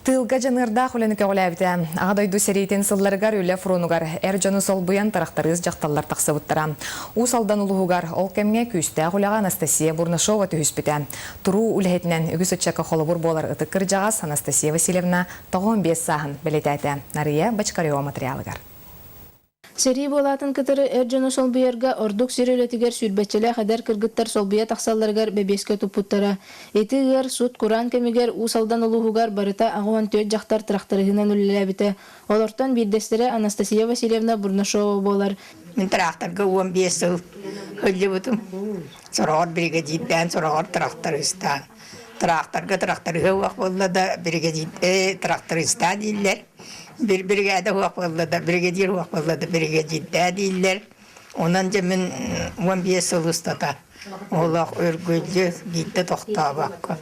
Тыылга дьаныардаах үлэни көҕүлээбитэ. Аҕа дойду сэриитин сылларыгар үлэ фронугар эр дьону солбуйан тырахтарыыс дьахталлар тахсыбыттара. Уус Алдан улууһугар ол кэмҥэ күүстээх үлэҕэ Анастасия Бурнашова түһүспүтэ. Туруу үлэһитинэн үгүс ыччакка холобур буолар ытык кырдьаҕас Анастасия Васильевна 95 сааһын бэлиэтээтэ. Нарыйа Бочкарева материалыгар. Сэрии буолаатын кытары эр дьону солбуйарга ордук сир үлэтигэр сүүрбэччэлээх эдэр кыргыттар солбуйа тахсалларыгар бэбиэскэ туппуттара. Ити ыар сут-кураан кэмигэр Уус Алдан улууһугар барыта 84 дьахтар тырахтарыһынан үлэлээбитэ. Олортон биирдэстэрэ Анастасия Васильевна Бурнашова буолар. Мин тыраахтарга 15 сыл сылдьыбытым. Сороҕор биригэдьиирдээн, сороҕор тырахтарыыстаан. Тыраахтарга тырахтарыһа уох буолла да биригэдьиир тырахтарыыстаа дииллэр. Бир биригээдэ уох буолла да биригэдьиир уох буолла да биригэдьиирдээ дииллэр. Онон дьэ мин 15 сыл устата олох үргүлдьү биирдэ тохтообокко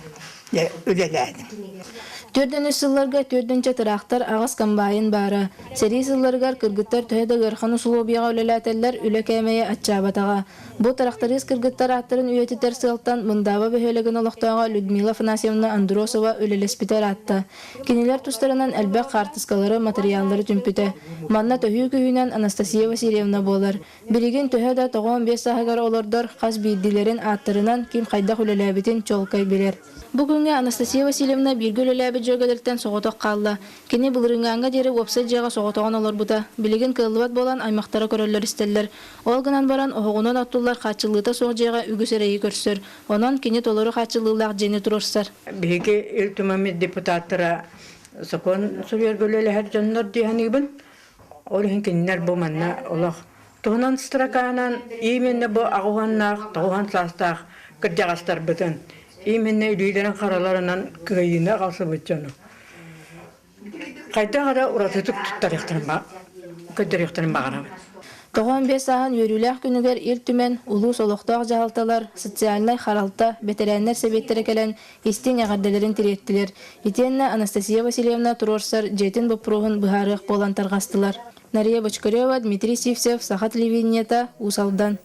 дьэ үлэлээтим. Төрдүнүс сылларга төрдүнчэ тыраахтар аҕыс комбайн баара. Сэрии сылларыгар кыргыттар төһө да ыарахан усулуобуйаҕа үлэлээтэллэр, үлэ кээмэйэ аччаабатаҕа. Бу тырахтарыыс кыргыттар ааттарын үйэтитэр сыалтан Мындааба бөһүөлэгин олохтооҕо Людмила Афанасьевна Андросова үлэлэспитэ ыраатта. Кинилэр тустарынан элбэх хаартыскалары, матырыйааллары түмпүтэ. Манна төһүү күүһүнэн Анастасия Васильевна буолар. Билигин төһө да 95 сааһыгар олордор, хас биирдиилэрин ааттарынан ким хайдах үлэлээбитин чуолкай билэр. Бу күҥҥэ Анастасия Васильевна бииргэ үлэлээбит дьүөгэлэриттэн соҕотох хаалла. Кини былырыыҥҥааҥҥа диэри уопсай дьиэҕэ соҕотоҕун олорбута. Билигин кыаллыбат буолан аймахтара көрөллөр-истэллэр. Ол гынан баран оһоҕунан оттуллар хааччыллыыта суох дьиэҕэ үгүс эрэйи көрсөр. Онон кини толору хааччыллыылаах дьиэни туруорсар. Биһиги Ил Түмэммит депутаттара сокуон суруйарга үлэлэһэр дьоннор дии саныыбын. Ол иһин кинилэр бу манна олох туһунан строканан именно бу аҕуһаннаах, тоҕуһан саастаах кырдьаҕастарбытын именно илиилэрин хараларынан кыайыыны аҕалсыбыт дьону хайдах эрэ уратытык туттарыахтарын көрдөрүөхтэрин баҕарабын. 95 сааһын үөрүүлээх күнүгэр Ил Түмэн, улуус олохтоох дьаһалталар, социальнай харалта, бэтэрээннэр сэбиэттэрэ кэлэн истиҥ эҕэрдэлэрин тириэртилэр. Итиэннэ Анастасия Васильевна туруорсар дьиэтин боппуруоһун быһаарыах буолан тарҕастылар. Нария Бочкарева, Дмитрий Сивцев, Саха телевидениета, Уус Алдан.